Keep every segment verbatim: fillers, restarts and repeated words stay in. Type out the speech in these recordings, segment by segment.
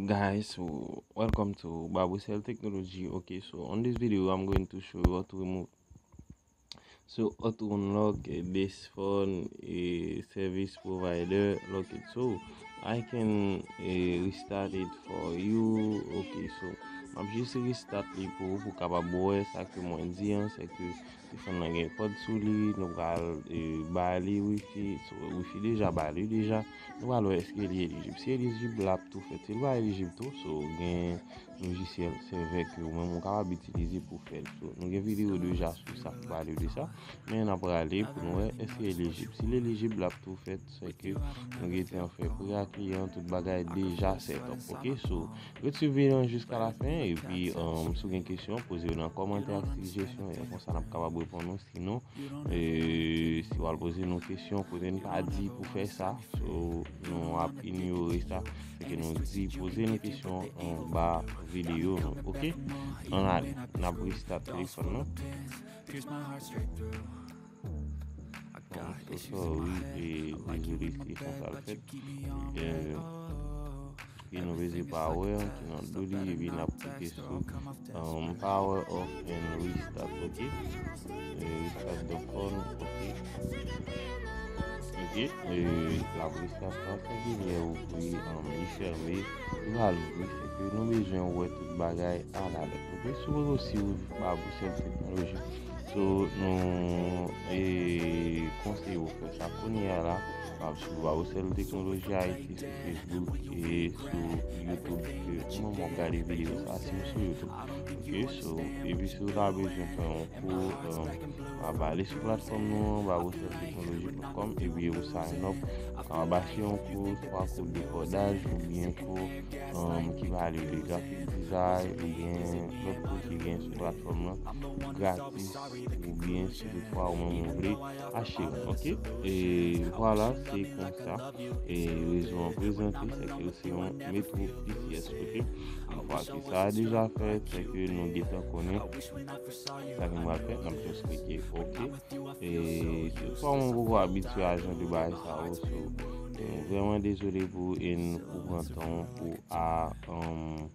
Guys, so welcome to Babocell Technology. Okay, so on this video, I'm going to show you how to remove, so how to unlock uh, this phone a service provider lock it. So I can uh, restart it for you. Okay, so m ap jis restart li pou ou pou kapab wè sa ke mwen di an, se ke telefòn nan gen kòd sou li, nou pral eh, ba li wifi, so, wifi deja ba li deja. Nou pral wè èske li elijib. Si elijib, l ap tou fèt. Si l pa elijib tou, so, gen lojisyèl sèvè ke ou menm ou kapab itilize pou fè l. So, nou gen videyo deja sou sa, ki pale de sa. Men n ap prale pou nou wè èske elijib. Si l elijib, l ap tou fèt, se ke nou gentan fè pri a kliyan, tout bagay deja set up. Ok, so, ret swiv videyo an jiska la fen, epi um, si w gen kesyon, poze yo nan kòmantè ak sijesyon, e konsa n ap kapab reponn ou. Sinon, eh, si w al poze nou kesyon, kote n pa di pou fè sa, so, nou ap inyore sa. Se ke nou di, poze nou kesyon anba videyo nou, ok? Ann ale, n ap restart telefòn nou. I'm so sorry, e dezole si konsa l fèt. Eh, epi nou peze power ki nan do li, epi n ap klike sou um, power off and restart, ok? E restart the phone, ok? Ok, e l ap restart la, se ki lè ou ouvri um, li fèmen, li va louvri, se ke nou bezwen wè tout bagay alalèd, ok? Si w osi ou pa pou sèl teknoloji, so nou e konseye w fè sa kounye a la. Ap sou Babocell Technology Haiti sou Facebook e sou YouTube ke ou menm w ap gade videyo sa si w sou YouTube. Ok, so, epi si w ta bezwen fè yon kou, um, w ap ale sou platfòm nou an, babocell technology dot com, epi ou sign up, w ap achte yon kou, swa kou dekòdaj oubyen kou um, ki pale de graphic design oubyen lòt kou ki gen sou platfòm nan gratis oubyen si toutfwa ou menm ou vle achte youn, ok? E vwala, se konsa e rezo an prezante, se ke se yon Metro P C S, ok? Yon fwa ke sa a deja fèt, se ke nou gentan konnen sa ke nou pral fè, n ap just klike ok. E toutfwa ou poko abitye a jan de bagay sa yo, so, e nou vrèman dezole pou ou e n pou pran tan pou a um,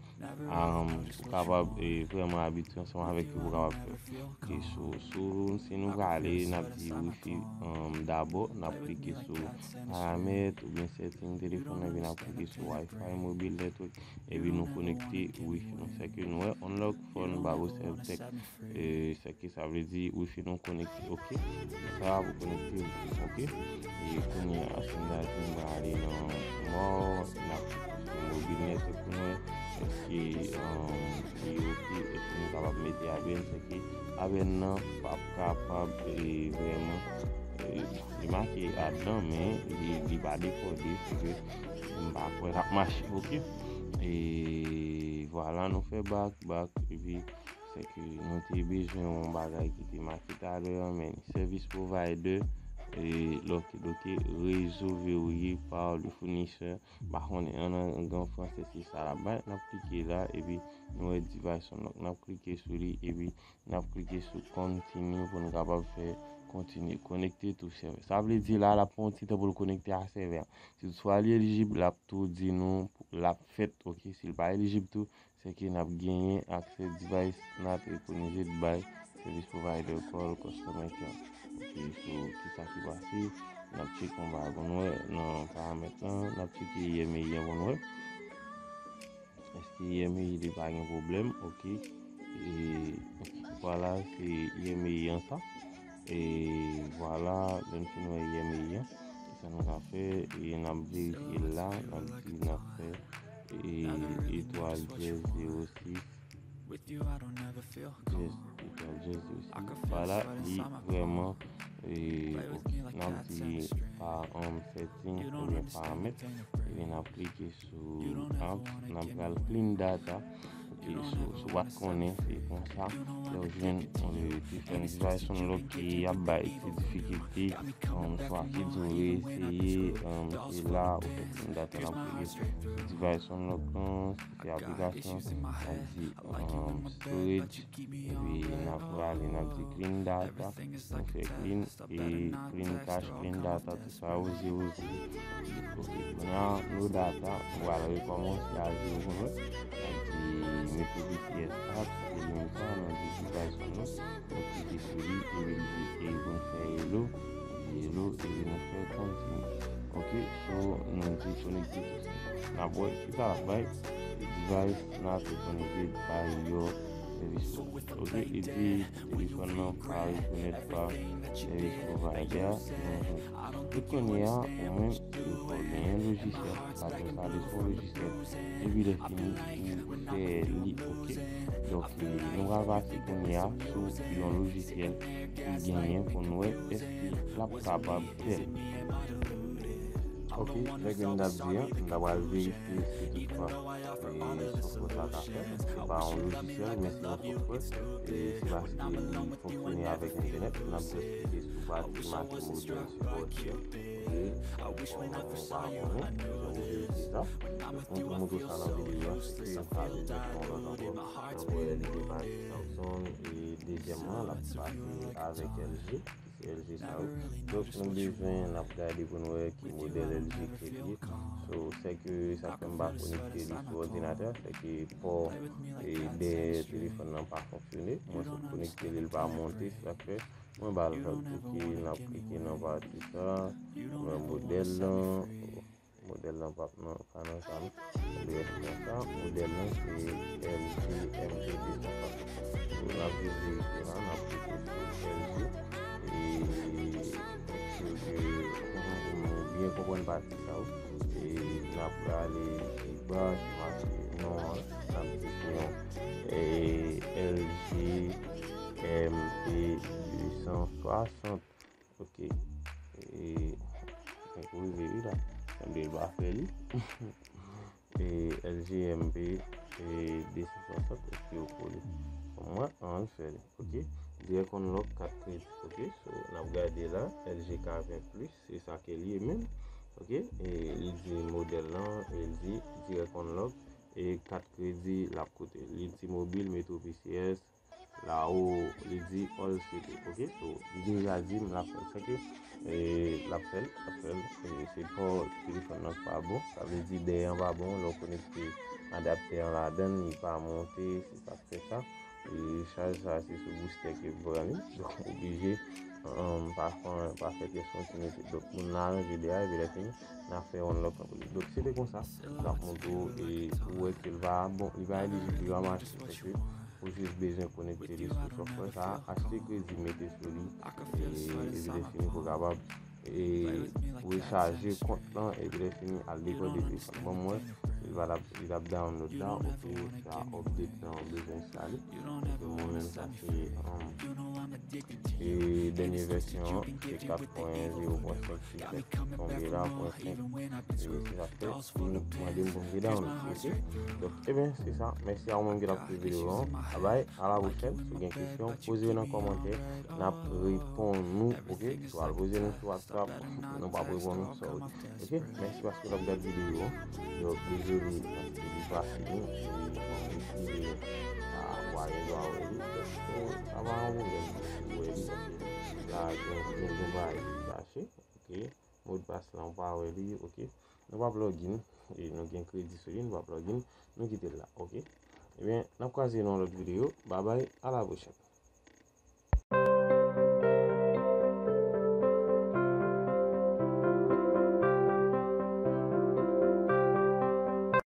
um, pou kapab e, vrèman abitye ansanm avèk yo pou kapab fè. Ok, so, so, si nou prale, n ap di wifi um, dabò, n ap klike sou paramèt oubyen setting telefòn nan, epi n ap klike sou Wi-Fi mobile network, epi nou konekte wifi nou. Se ke nou wè, unlock phone, babocell tech, e, se ke sa vle di wifi nou konekte, ok? Se sa pou konekte wifi, ok? E kounye a, si n ta fin prale nan mò, n ap sou mobil network pou nou wè èske um, li ok, èske nou kapab mete abèn, se ke abèn nan p ap kapab e, vrèman e, li make adan, men li, li pa dekòde, se ke m pa kwè l ap mache, ok? E vwala, nou fè back, back, epi se ke nou te bezwen yon bagay ki te make talè an, men service provider, e, loke, loke, rezo verrouillé par le fournisseur. M pa konnen an, an, an fransè se sa l ap bay. N ap klike la, epi nou wè device unlock. N ap klike sou li, epi n ap klike sou continue pou n kapab fè continue. Connected to server. Sa vle di la, l ap pran yon ti tan pou l konekte a sèvè a. Si toutfwa li elijib, l ap tou di nou l ap fèt, ok? Si l pa elijib tou, se ke n ap genyen aksè device not recognized by service provider, call customer care. Ok, so, kisa ki pase? N ap tcheke yon bagay pou n wè nan paramèt lan, n ap tcheke I M E I an pou n wè. Èske I M E I li pa gen pwoblèm? Ok. E, ok, vwala, se I M E I an sa. E vwala, lè n fin wè I M E I an, sa nou ka fè, e n ap verifye l la, n ap di n ap fè e, etwal dyèz zewo sis, dyèz, etwal dyèz zewo sis. Vwala, li vrèman, e, ok. N ap di pa, um, setting oubyen paramèt, epi n ap klike sou apps, n ap pral clean data. Ok, so, so w pa t konnen, se konsa, lè w jwenn, e, different device unlock ki ap bay ti difikilte, um, swa ki di w reseye, um, se la, ou fè clean data, n ap klike sou device unlock lan, se aplikasyon, n ap di, um, storage, epi n Prale, n ap di clean data, nou fè clean, e clean cache, clean data, tout sa yo zewo zewo. Ok, kounye a, no data, nou pral rekòmanse a zewo pou nou. N ap di Metro P C S app, e nou sa, nou di device nou, nou klike sou li, epi li di, e pou n fè hello, di hello, epi nou fè continue. Ok, so, nou di konekte tout sa. N ap wè ki sa l ap bay, device not connected by your service provider. Ok, li di telefòn nan pa rekonèt pa service provider. Tout kounye a, ou menm, ou fò genyen lojisyèl, pa gen sa, li fò lojisyèl, epi lè fini, ou fè li, ok. Donk, nou pral pase kounye a sou yon lojisyèl ki genyen pou n wè èske l ap kapab fè l. Ok, nèg yo m t ap di an, m ta pral verifye si toutfwa, e, software sa ka fè. Se pa yon lojisyèl, men se yon software. E se paske li fonksyone avèk entènèt, n ap just klike sou pati make modèl sipòte a. Ok, bon, nou pa konnen, nou verifye sa. Mwen pou montre w sa nan videyo a, se ke m pa bezwen fè yon lòt ankò. N ap wè li gen pati Samsung, e dezyèmman, l ap pase avèk L G. Se L G sa yo. Donk, nou bezwen, n ap gade pou n wè ki modèl L G ke li ye. So, sèke sa fè m pa konekte li sou òdinatè, sèke pò, e, dèyè telefòn nan pa fonksyone. Mwen sot konekte li, li pa monte, sa fè mwen ba l vag. Ok, n ap klike nan pati sa, nan modèl lan. Modèl lan p ap nan, pa nan sa non. Li ret konsa, modèl lan se L G M P de san swasann. So, n ap vin verifye la, n ap klike sou L G. E, èske ke nou byen konprann pati sa yo? E, n ap prale pi ba, ki make non an, n ap di se yon, e, L G M P de san swasann. Ok. E, fèk rive wi la. Sanble l pa fè li. E, L G M P, e, de san swasann, ok, ou kole. Mwen, an, l fè li. Ok. Direct Unlock kat kredi. Ok. So, n ap gade la. L G K ven plis, se sa ke l ye menm. Ok. E, li di modèl lan, e, li di Direct Unlock, e, kat kredi l ap koute. Li di mobil, Metro P C S, la o, li di all city. Ok, so, li deja di m l ap fè l. Sèke, e, l ap fè l, l ap fè l. E, se pò telefòn nan k pa bon. Sa vle di dèyè an pa bon. Lè w konekte adaptè an ladan l, li pa monte, se sa k fè sa. E, chaj sa, se sou boostè ke l pran li. Donk, oblije, um, pa fè, pa fè pyès kontinite. Donk, nou aranje de a, epi lè fini, n a fè yon lòt ankò. Donk, se te konsa, m t ap montre w, e, ou wè ke l pa bon, li pa elijib, li pa mache, paske ou jis bezwen konekte li sou software sa, achte kredi, mete sou li, e, epi lè fini pou w kapab, e, rechaje kont lan, epi lè fini, al dekode telefòn. Bon, mwen, li pa t ap, li t ap download la, ok, sa update lan, ou bezwen enstale. Epi mwen menm, sa se, um, e dènye vèsyon an, se kat pwen zewo pwen senk ki fèk tonbe la, pwen senk. E se sa k fè, li mande m pou m te download, ok? Donk, ebyen, se sa. Mèsi a ou menm ki t ap swiv videyo an. Babay, a la pwochèn. Si w gen kesyon, poze yo nan kòmantè. N ap reponn ou, ok? Si w al poze nou sou WhatsApp, nou p ap reponn ou, sorry. Ok, mèsi paske w t ap gade videyo an. Donk, dezole paske li pa fini, e, bon, li fini, a, w a gen dwa wè li. Donk, sa pa yon pwoblèm pou w wè li, paske la, gen, gen, gen bagay ki kache, ok? Modpas lan, w pa wè li, ok? Nou p ap login, e nou gen kredi sou li, nou p ap login, nou kite l la, ok? Ebyen, n ap kwaze nan yon lòt videyo. Babay, a la pwochèn.